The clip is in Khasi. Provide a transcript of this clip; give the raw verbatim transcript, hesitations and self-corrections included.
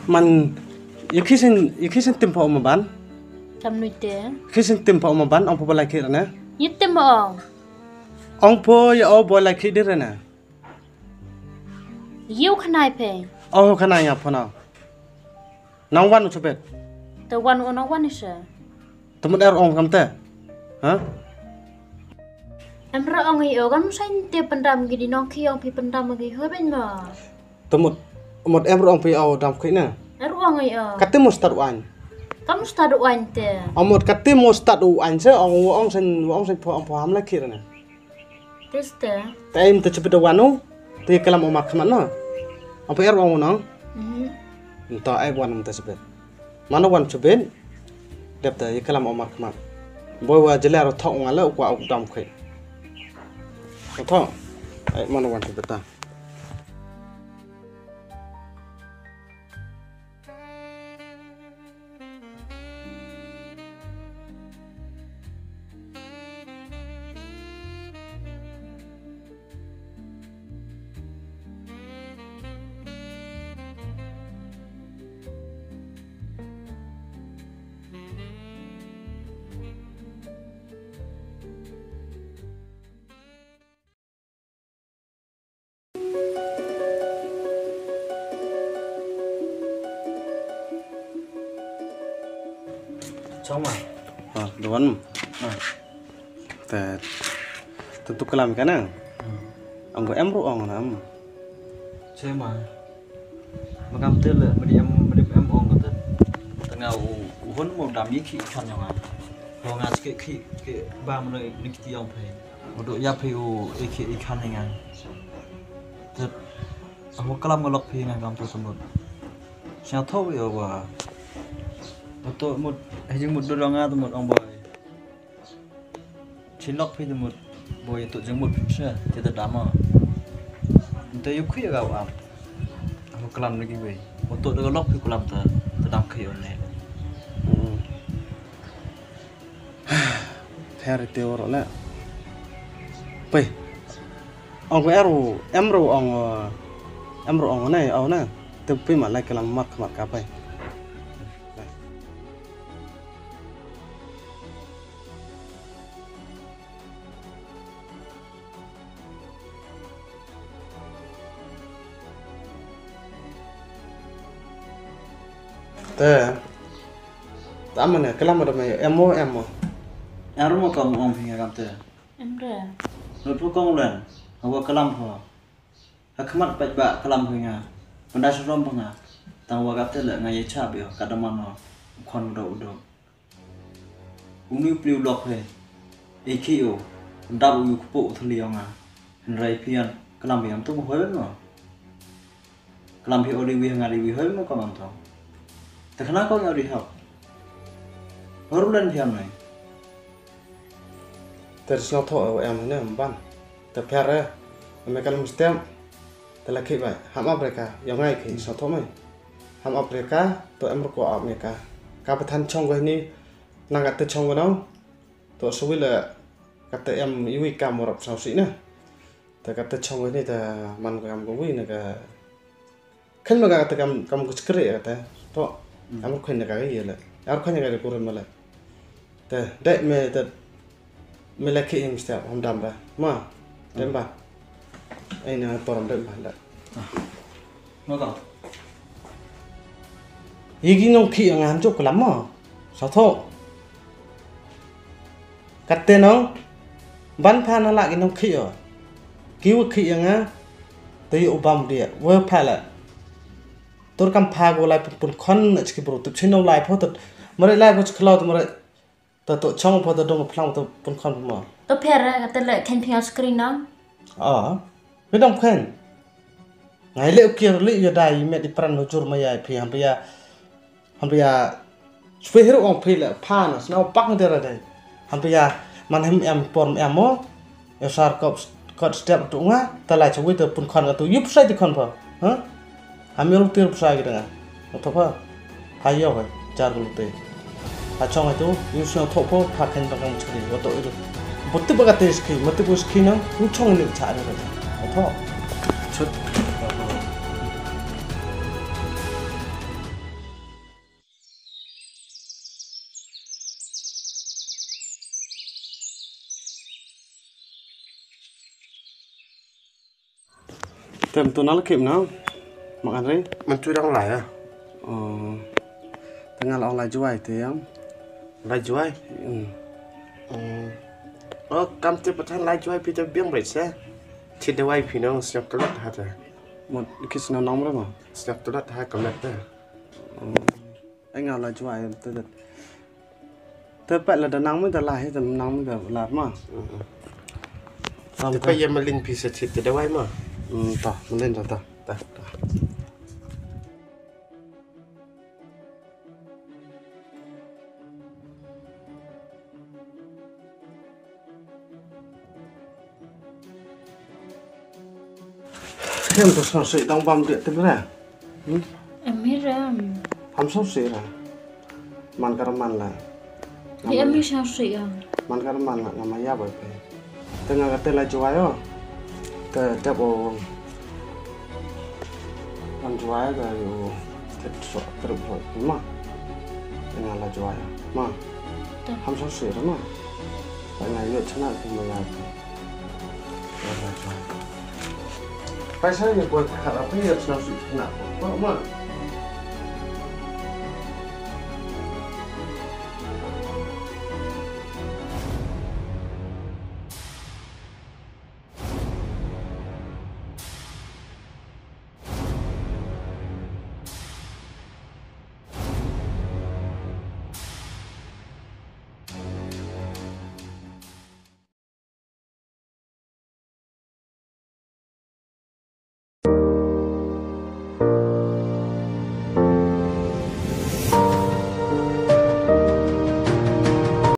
Man, ïa ki sien, ïa ki sien tim pha u ma ban. Kam nu te. Ki sien tim pha u ma ban, ong pha ba lai ki rana. Ïa tim ong. Ong pha ïa o ba lai ki de rana. Ïa u khanai phe. O khanai nga pha na. Nang wan u chubet. Te wan u nang wan ise. Te mut er ong kam te. Ha? Em ra ong ïa o kam sain te pyndam gi di nong ki ong phi pyndam gi ho ben ma. Te mut, mut em ra ong phi o dam khik na. Er ong ïa o. Kate mut stad wan. Kam stad wan te. Ong mut kate mut stad wan se ong ong sen ong sen pho ong pho ham la khik na. Teste. Te em te chubit wan u. Te kalam o mak khmat no. Ong phi er ong no. Mhm. Nta ai wan te chubit. Mano wan chubit. Dep te kalam o mak khmat. Boi wa jela ro thok nga le u kwa u dam khik. Thok. Ai mano wan chubit ta. Chong ma. Ah, duan. Ah. Te, te tu kalam ka na. Hmm. Ang ko em ru ong na. Che ma. Ma kam te le, ma di em, ma di em ong ka te. Te nga u, u hun mo dam yi ki kan yong a. Ko nga ki, ki, ki, ba mo ni ki ti ong phe. Mo do ya phe u, e ki, e kan nga. Te, Amo kalam nga lok phi nga kam tu semut. Sha tho yo wa. Tu mut, hajing mut do nga tu mut ong boy. Chin lok phi tu mut. Boy tu jing mut phi sha, ti ta dama. Nte yu khi ga wa. Amo kalam lagi boy. Tu do lok phi kalam ta, ta dam khi on ne. Hmm. Pher te oro le. Pei. Ong ko eru, em ro ong, em ro ong ne, ong ne. Te pei ma lai kalam mat mat ka pei. Te. Ta mane, kalam da me, em mo, em mo. Em ro mo kam ong phi nga kam te. Em re. Lut phu kong len, hawa kalam pho. Ha khmat pait ba kalam phi nga. Panda surom pho nga. Tang wa kap te le nga ye cha bio, ka da man no. Khon do do. Uni pliu lok he. E ki o. Dap u kpo u thli nga. Hynrai phi an, kalam phi am tu mo hoi no. Kalam phi ori wi nga ri wi hoi mo kam am tu. Te khana ko nga ri hap. Horu len phi am nai. Te sno tho em ne ban. Te pher e. Me kalam stem. Te la khi bai. Ham Afrika. Yong ngai khi sno tho mai. Ham Afrika. To em ro ko Amerika. Ka pathan chong ko ni. Nang ka te chong ko nang. To sui le. Ka te em iwi ka morap sau si na. Te ka te chong ni te man ka kam ka wi na ka. Khen ma ka te kam kam ka chkre ka te. To. Hmm. Am khen na ka ye le. Ar khen ka de kurim le. Te de me te me le ki im step hom dam ba. Ma. Dem ba. Ai na toram dem ba da. Ah. Ma ka. Yi gi nong ki nga ham chok lam ma. Sa tho. Katte nong, ban pha na la ki nong khih o. Ki wa khih ya nga, te yu u bam dia, wa pha la. Tur kam pha ko lai pun pun khon na chiki bro, tup chino lai pho tut. Mare lai ko chiklo tu mare, ta to chong pho ta dong phlang ta pun khon pho mo. To pher katte le khen phi screen nong. Ah, phi dong khen. Ngai le u kier le ya dai met i pran no jur ma ya phi ham phi ya. Ham pia, swe hiru ong phi le pha na sna pak ngi dera dai. Ham pia, man hem em por em mo. Yo sar kop kot step tu nga, ta lai chawi te pun khon ka tu, yup sai ti khon pha. Ha? Ham yo tir sai ki danga. Nga tho pha. Ha yo ka, jar ka lute. Ha chong itu, yu sna tho pho, pha khen bang kang chkri, wa to itu. Butip ba ka te ski, mutip ba ski na, u chong ni cha ni ka. Nga tho. Chut. Te mynta na la kip na? Mak Anri? Mynta dang lai ah. Oh. Te nga la ong lai jwai te ïam. Lai jwai? Hmm. Hmm. Oh, kam te pathan lai jwai phi te biang bret se. Thied dawai phi nong sniap tlot ha te. Mut ki sniap nong mre ma? Sniap tlot ha ka met te. Hmm. Ai nga la jwai te te. Te pet la da nang mynta la hi te nang mynta la ma. Hmm. Te pet ïa malin phi sa thied te dawai ma. Hmm, ta, malin ta, ta. Ta, ta. Hem to sngewsih dang bam dia tip re. Hmm? Amiram. Ham sngewsih re. Man ka man la. Di ami sngewsih ya. Man ka man la nga ma ya ba pe. Te nga ka te la jwai o. Te dep o. Kan jwai ka yo. Te so trip so ma. Te nga la jwai ma. Te. Ham sngewsih re ma. Te nga yo chana ki ma ya. Paisa ni buat kharap ni ya chana su chana. Ma ma.